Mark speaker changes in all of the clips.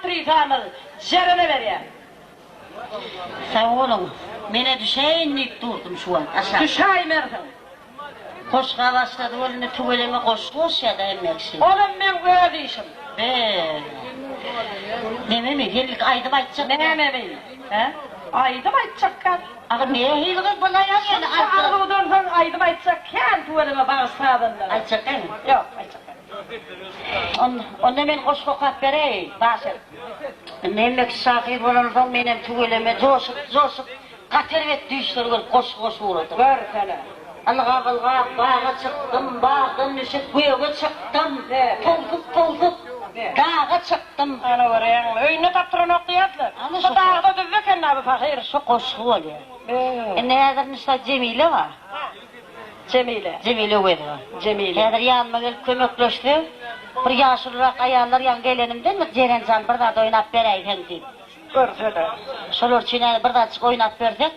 Speaker 1: aktrisamyz Jerene berýän.
Speaker 2: Sag boluň. Menä düşäýin diýip durdum şu wagt aşak.
Speaker 1: Düşäýmersiň.
Speaker 2: Goşga başlady ol indi tüweleme goşgy goşýada hemme kişi.
Speaker 1: Olam meň öz işim.
Speaker 2: Be. Nememi sen ilki aýdym aýtjak.
Speaker 1: Nämemi? Hä? Aýdym aýtjak kän.
Speaker 2: Agyr nähili gyz bulaýar ýöne
Speaker 1: Şunça arzuwdan soň aýdym aýtjak kän tüweleme bagşy sazanda.
Speaker 2: Aýtjak kän.
Speaker 1: Ýok aýtjak kän.
Speaker 2: Onda men goşgy okap bereýin.
Speaker 1: Baş et.
Speaker 2: Indi hemme kişi şahyr bolansoň menem tüweleme joşup joşup gaty erbet düýşler görüp goşgy goşup ugradym.
Speaker 1: Görsene.
Speaker 2: Ylgap ylgap baga çykdym, bagdan düşüp göge çykdym, towsup towsup daga çykdym.
Speaker 1: Ana görýäňmi, öýünde tapdyranok diýerdiler. Şu dagda düzde eken-dä bu pahyr.
Speaker 2: Şu goşgy bolýar. Indi häzir nişa Jemile bar.
Speaker 1: Jemile.
Speaker 2: Jemile Öwezowa.
Speaker 1: Jemile.
Speaker 2: Häzir ýanyma gelip kömekleşse, bir ýaşulurak aýallar ýaňy gelenimden bir Jeren jan bir zat oýnap beräýseň diýip.
Speaker 1: Görsene.
Speaker 2: Şolar üçin häzir bir zatjyk oýnap bersek.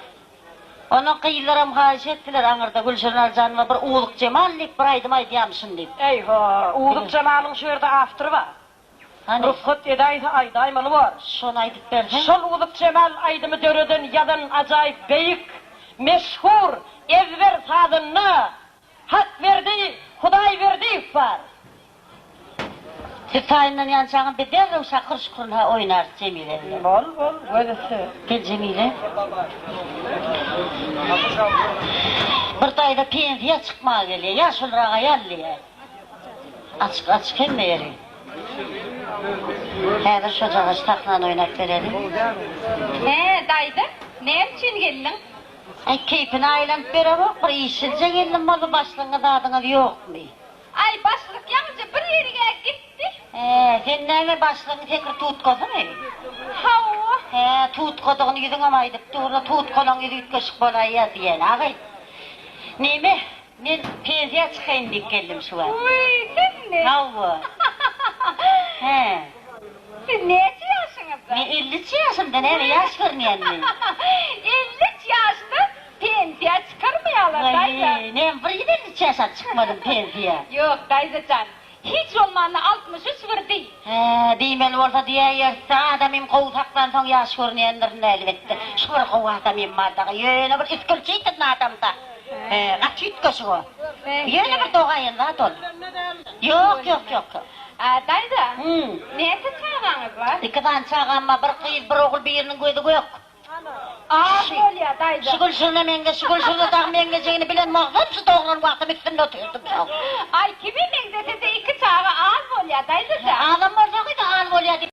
Speaker 2: Ondan gyzlaram haýyş etdiler aňyrda Gülşirin Aljanowa bir Uzuk Jemal diýip bir aýdym aýdýamyşyn diýip.
Speaker 1: Eý-ho, Uzuk Jemalyň şu ýerde awtory bar.
Speaker 2: Hany?
Speaker 1: Rugsat edäýse aýdaýmaly bor.
Speaker 2: Şony aýdyp berseň.
Speaker 1: Şol Uzuk Jemal aýdymy döreden, ýazan ajaýyp beýik, meşhur, ezber sazanda Hakberdi Hudaýberdiýew bar.
Speaker 2: Siz taýynlanýançaňyz biz derrew şakyr-şukuryny-ha oýnarys Jemile bilen.
Speaker 1: Bol, bol, göz üstüne.
Speaker 2: Gel Jemile. Bir daýza pensiýa çykmaga gelýär, ýaşulyrak aýal diýýär. Açyk, açyk hemme ýeri. Häzir şojagaç sahnany oýnap bereli.
Speaker 3: Hä, daýza, näme üçin geldiň?
Speaker 2: Aý, keýpine aýlanyp beremok, bir işilje geldim boldy, başlygyňyz zadyňyz ýokmy?
Speaker 3: Aý, başlyk ýaňyja bir ýerige gitdi.
Speaker 2: Hä, sen näme başlygyň sekir tutkasymy?
Speaker 3: Hawa.
Speaker 2: Hä, tutkadygyny ýüzüňem aýdyp dur-la, tutkalaň ýüzi üýtgeşik bolaýýa diýen, agy. Neme, men pensiýa çykaýyn diýip geldim şu wagt.
Speaker 3: Wiý, senmi?
Speaker 2: Hawa. Hä.
Speaker 3: Siz näçe ýaşyňyzda?
Speaker 2: Men 53 ýaşymda, näme ýaş görünýänmi?
Speaker 3: 53 ýaşda pensiýa çykarmaýarlar, daýza.
Speaker 2: Waý, näme bir ýyl 53 ýaşap çykmadym pensiýa?
Speaker 3: Ýok, daýza jan, hiç bolmanda 63 bir diý.
Speaker 2: Hä, diýmeli bolsa diýäýeris-dä, adamym gowy saklansoň ýaş görünýändirin elbetde. Şu bir gowy adamym bar dagy, ýöne bir isklçitilny adam-da. Hä, gaty üýtgeşik o. Ýöne bir dogaýan zat ol. Ýok, ýok, ýok.
Speaker 3: A, daýza, näçe çagaňyz bar?
Speaker 2: Iki sany çagam bar, bir gyz, bir ogul, biriniň gözi gök.
Speaker 3: Az bolýar, daýza.
Speaker 2: Şu Gülşirine meňzeş, şu Gülşirine dagy meňzejegini bilen bolsam, şu doglan wagtym üstünde otyrdym şoň.
Speaker 3: Aý, kime meňzese-de iki çaga az bolýar, daýza jan.
Speaker 2: Azam bolsa gyz az bolýar diýip.